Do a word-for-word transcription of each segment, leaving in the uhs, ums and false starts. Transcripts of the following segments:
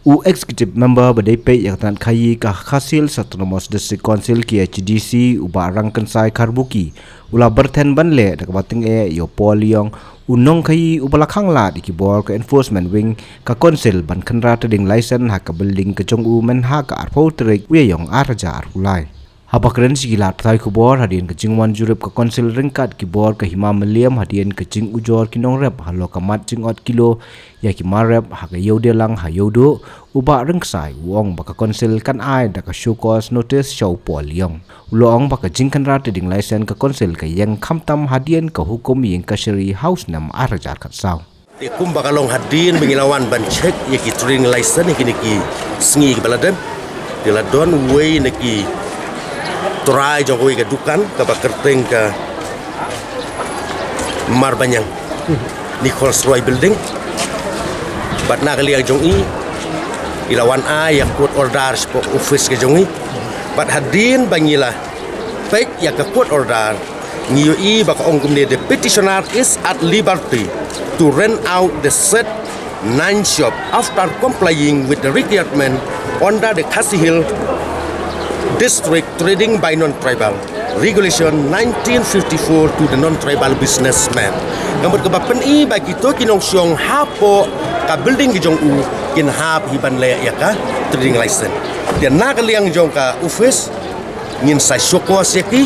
U Executive Member ba dei peit ïa ka tnat khaïi ka Khasi Hills Autonomous District Council, K H A D C, u Bah Rangkynsai Kharbuki, u la byrthen ban leh da kaba tyngeh ïa u Paw Liong, u nongkhaïi uba la khanglad ïa ki bor ka Enforcement Wing ka Council ban kynrad trading license ha ka building ka jong u mynha ka arphew tarik u Ïaïong arhajar arphew lai. Haba kren sha ki lad pathai khubor hadien ka jingwan jurip ka Council ryngkat ki bor ka Hima Mylliem hadien ka jingujor ki nongrep halor ka mat jingot kilo ïa ki mar rep ha ka Ïewdialang ha Ïewduh, u Bah Rangkynsai u ong ba ka Council kan ai da ka show cause notice sha u Paw Liong. U la ong ba ka jingkynrad trading license ka Council ka ïeng khamtam hadien ka hukum ïing kashari ha u snem arhajar khatsaw. Te kumba ka long hadien ba ngi la wan ban check ïa ki trading license ïa kine ki sngi kiba la dep, te la don uwei na ki trai jong kawei ka dukan kaba kyrteng ka Marbaniang Nichols Roy Building. Bad na ka liang jong i, i la wan ai ïa ka court order shapoh office ka jong i. Bad hadien ba ngi la peit ïa ka court order, ngi ïohi ba ka ong kumne: "The petitioner is at liberty to rent out the said nine shop after complying with the requirement under the Khasi Hill District Trading by Non-Tribal Regulation nineteen fifty-four to the non-tribal businessman." Ka mut kaba pyni ba kito ki nongshong hapoh ka building ka jong u kin hap hi ban leh ïa ka trading license. Te na ka liang jong ka office ngin sa show cause ïa ki,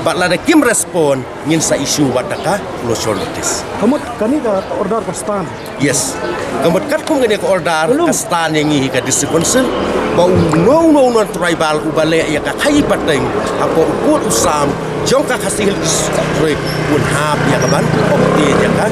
bad lada kim respond ngin sa issue wat da ka closure notice. Ka mut kane ka order ka stand? Yes. Ka mut katkum kane ka order ka stand ïa ngi hi ka District Council ba uno uno uno tribal uba leh ïa ka khaïi pateng hapoh u pud u sam jong ka Khasi Hills District un hap ïa ka ban obtain ïa ka